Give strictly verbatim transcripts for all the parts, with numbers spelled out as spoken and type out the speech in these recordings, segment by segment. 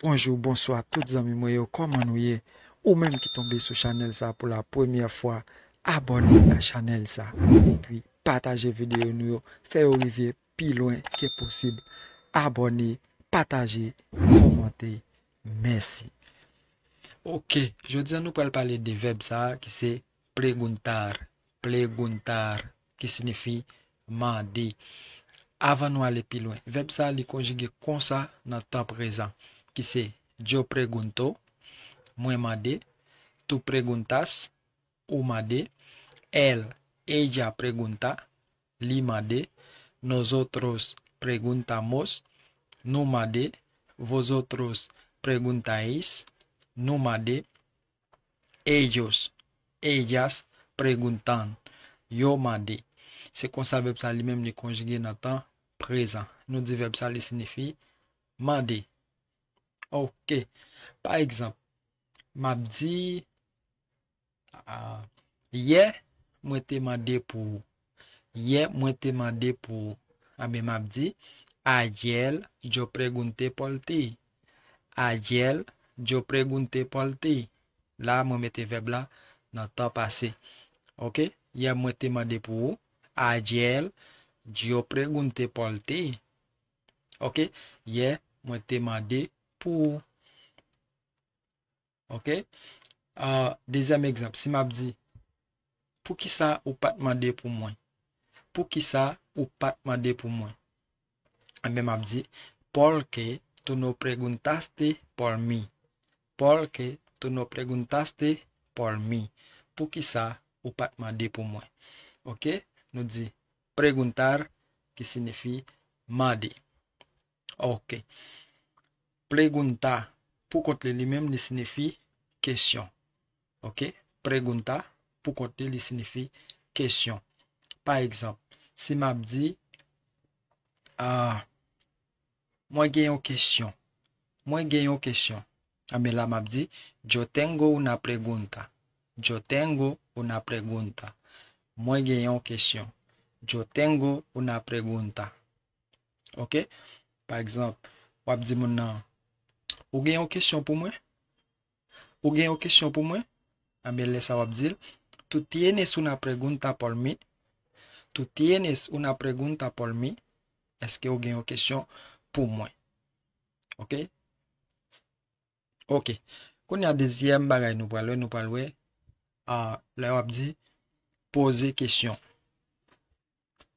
Bonjou, bonswa tout zanmi mwen yo, kòman nou ye? Ou menm ki tonbe sou chanèl sa pou la premyè fwa, abòne a chanèl sa. Epi pataje videyo nou yo, fè yo rive pi lwen ke posib. Abòne, pataje, kòmante. Mèsi. Ok, jodi a nou pral pale de vèb sa a ki se preguntar. Preguntar, ki siyifi mande. Avan nou ale pi lwen, vèb sa a li konjige konsa nan tan prezan, ki se yo pregunto, mwen mande, tú preguntas, ou mande, él, ella pregunta, li mande, nosotros preguntamos, nou mande, vosotros preguntáis, nou mande, ellos, ellas preguntan, yo mande. Se konsa vèb sa li menm li konjige nan tan prezan. Nou di vèb sa li siyifi mande. Ok. Pa egzanp, m ap di, ah, yè, mwen te mande pou ou. Yè, mwen te mande pou ou. Anben, m ap di, ayer yo pregunté por ti. Ayer yo pregunté por ti. La, mwen mete vèb la nan tan pase. Ok? Yè, mwen te mande pou ou. Ayer yo pregunté por ti. Ok? Yè, mwen te mande pou ou. Ok? Ah, dezyèm egzanp, si m ap di, poukisa ou pa t mande pou mwen? Poukisa ou pa t mande pou mwen? Enben, m ap di, ¿por qué tú no preguntaste por mí? ¿Por qué tú no preguntaste por mí? Poukisa ou pa t mande pou mwen? Ok? Nou di preguntar, ki siyifi mande. Ok. Pregunta, pou kont li, li menm, li siyifi kesyon. Ok? Pregunta, pou kont li, li siyifi kesyon. Pa egzanp, si m ap di, ah, mwen gen yon kesyon. Mwen gen yon kesyon. Anben la, m ap di, yo tengo una pregunta. Yo tengo una pregunta. Mwen gen yon kesyon. Yo tengo una pregunta. Ok? Pa egzanp, w ap di moun nan, ou gen yon kesyon pou mwen? Ou gen yon kesyon pou mwen? Anben, lè sa w ap di l, ¿tú tienes una pregunta por mí? ¿Tú tienes una pregunta por mí? Èske ou gen yon kesyon pou mwen? Ok? Ok. Kounye a, dezyèm bagay nou pral wè, nou pral wè, ah, lè w ap di, poze kesyon.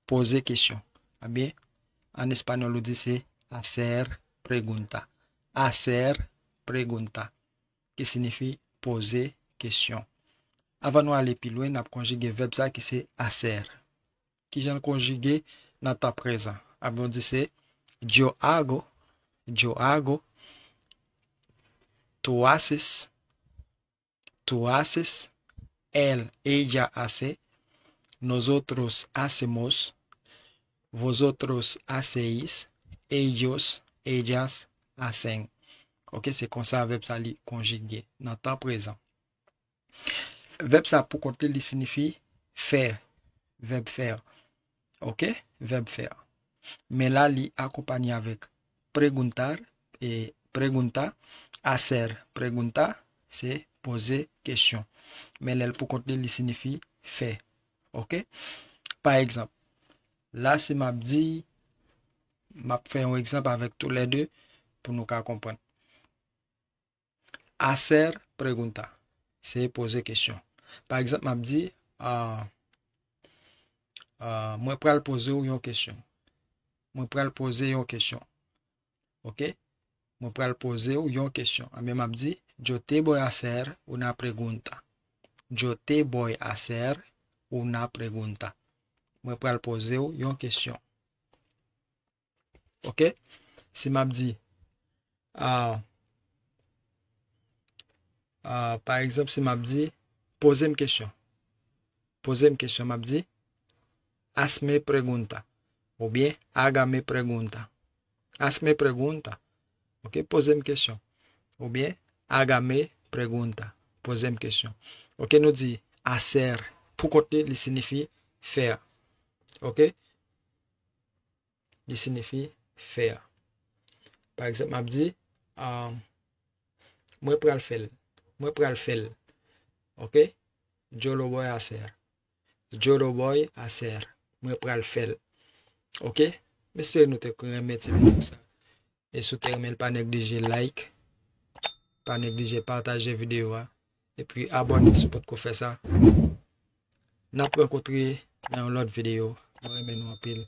Poze kesyon. Ebyen, an espanyòl, ou di se hacer pregunta. Hacer pregunta, ki siyifi poze kesyon. Avan nou ale pi lwen, n ap konjige vèb sa ki se hacer. Kijan l konjige nan tan prezan? Ebyen, ou di se yo hago, yo hago, tú haces, tú haces, él, ella hace, nosotros hacemos, vosotros hacéis, ellos, ellas hacen. Ok, se konsa vèb sa li konjige nan tan prezan. Vèb sa pou kont li, li siyifi fè. Vèb fè. Ok? Vèb fè. Men la, li akonpanye avèk preguntar, e pregunta, hacer pregunta, se poze kesyon. Men lè l pou kont li, li siyifi fè. Ok? Pa egzanp, la, si m ap di, m ap fè yon egzanp avèk toulède pou nou ka konprann. Hacer pregunta, se poze kesyon. Pa egzanp, m ap di, ah, ah, mwen pral poze w yon kesyon. Mwen pral poze yon kesyon. Ok? Mwen pral poze w yon kesyon. Anben, m ap di, yo te voy a hacer una pregunta. Yo te voy a hacer una pregunta. Mwen pral poze w yon kesyon. Ok? Si m ap di, ah, ah, pa egzanp, si m ap di, poze m kesyon. Poze m kesyon, m ap di, hazme pregunta. Oubyen, hágame pregunta. Hazme pregunta. Ok, poze m kesyon. Oubyen, hágame pregunta. Poze m kesyon. Ok, nou di, hacer. Pou kont li, li siyifi fè. Ok? Li siyifi fè. Pa egzanp, m ap di, Ah, mwen pral fè l. Mwen pral fè l. Ok? Jolo boy a sè. Jolo boy a sè. Mwen pral fè l. Ok? M espere nou te renmen ti videyo sa. E si w te renmen l, pa neglije like, pa neglije pataje videyo a, epi abòne si w potko fè sa. N ap rankontre nan yon lòt videyo. Mwen renmen nou anpil.